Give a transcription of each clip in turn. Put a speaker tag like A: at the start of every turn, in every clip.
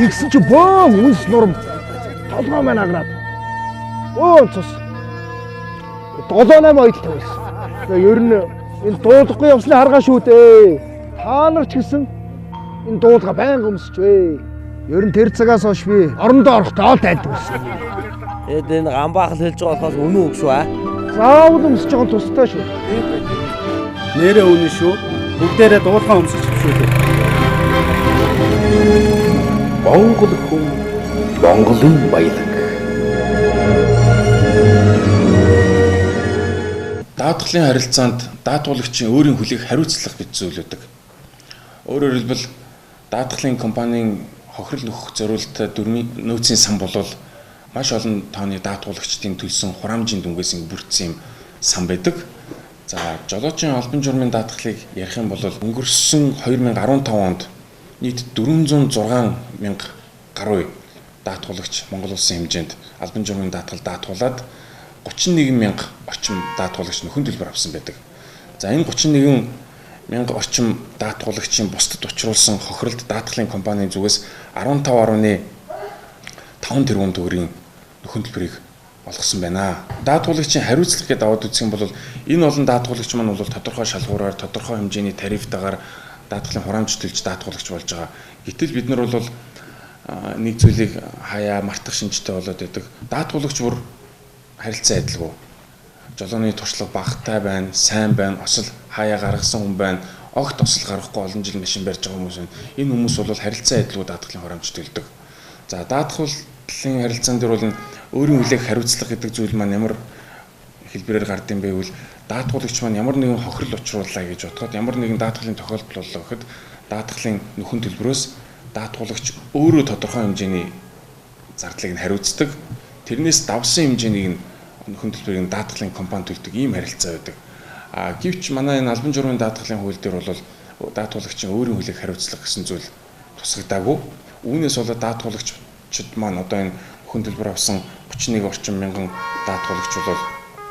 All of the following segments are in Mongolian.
A: Тэгсэн чи бөөн үнс нурм толгой маань агнаад. Бөөн цус. 7-8 оёд тавьсан. Тэгээ ер нь энэ дуулахгүй явсны харгаа шүү дээ. Та нар ч гэсэн энэ дуулга байнга өмсч вэ. Ер нь тэр цагаас хойш би орондоо орохдоо л тайлдаг болсон.
B: Тэгэд энэ гамбаахал хэлж байгаа болохоос үнэн үг шүү аа.
A: Заавал өмсөж байгаа нь тустай шүү.
C: Нэрээ үнэн шүү. Бүгдээрээ дуулгаа өмсөж шүү дээ.
D: Монгол хүн Монголын баялаг.
E: Даатгалын харилцаанд даатгуулагчийн өөрийн хүлээх хариуцлага гэж зүйл өгдөг. Өөрөөр хэлбэл даатгалын компанийн хохирол нөхөх зориулттай дөрмийн нөөцийн сан болвол маш олон тооны даатгуулагчдын төлсөн хураамжийн дүнгээс ингэ бүрдсэн юм сан байдаг. За, жолоочийн албан журмын даатгалыг ярих юм бол өнгөрсөн 2015 онд нийт 406 мянга гаруй даатгуулагч Монгол улсын хэмжээнд албан журмын даатгал даатгуулад 31 мянга орчим даатгуулагч нөхөн төлбөр авсан байдаг. За, энэ 31 мянга орчим даатгуулагчийн бусдад учруулсан хохиролд даатгалын компанийн зүгээс 15.5 тэрбум төгрөгийн нөхөн төлбөрийг олгосон байна. Даатгуулагчийн хариуцлага гэдээ аваад үзэх юм бол энэ олон даатгуулагч маань бол тодорхой шалгуураар, тодорхой хэмжээний тарифтайгаар даатгалын хураамж төлж даатгуулагч болж байгаа. Гэтэл бид нар бол нэг зүйлийг хаяа мартах шинжтэй болоод байдаг. Даатгуулагч бүр харилцан адилгүй. Жолооны туршлага багатай байна, сайн байна, осол хаяа гаргасан хүн байна, огт осол гаргахгүй олон жил машин барьж байгаа хүмүүс байна. Энэ хүмүүс бол харилцан адилгүй даатгалын хураамж төлдөг. За, даатгалын харилцаан дээр бол өөрийн хүлээх хариуцлага гэдэг зүйл маань ямар хэлбэрээр гард юм бэ гэвэл даатгуулагч маань ямар нэгэн хохирол учрууллаа гэж бодоход, ямар нэгэн даатгалын тохиолдол боллоо гэхэд даатгалын нөхөн төлбөрөөс даатгуулагч өөрөө тодорхой хэмжээний зардлыг нь хариуцдаг. Тэрнээс давсан хэмжээнийг нь нөхөн төлбөрийг даатгалын компани төлдөг ийм харилцаа байдаг. А гэвч манай энэ албан журмын даатгалын хууль дээр бол даатгуулагчийн өөрийн хүлээх хариуцлага гэсэн зүйл тусгагдаагүй. Үүнээс болоод даатгуулагчид маань одоо энэ нөхөн төлбөр авсан 31 орчим мянган даатгуулагч бол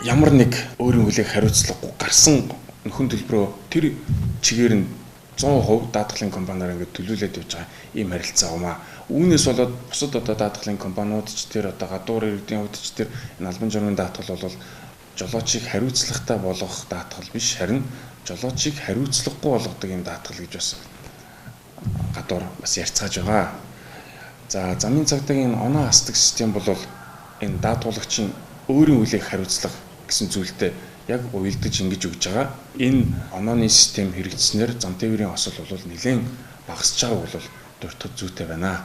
E: ямар нэг өөрийн хүлээх хариуцлагагүй гарсан нөхөн төлбөрөө тэр чигээр нь 100% даатгалын компаниар ингээд төлөөлөд явж байгаа ийм харилцаа юм аа. Үүнээс болоод бусад одоо даатгалын компаниуд ч тэр одоо гадуур иргэдийн хувьд ч тэр энэ албан журмын даатгал бол жолоочийг хариуцлагатай болгох даатгал биш, харин жолоочийг хариуцлагагүй болгодог юм даатгал гэж бас гадуур бас ярьцгааж байгаа. За, замын цагдаагийн оноо хасдаг систем бол энэ даатгуулагчийн өөрийн хүлээх хариуцлага гэсэн зүйлтэй яг уялдаж ингэж өгж байгаа. Энэ онооны систем хэрэгжсэнээр зам тээврийн осол бол нэлээд багасч байгааг бол дуртах зүйтэй байна.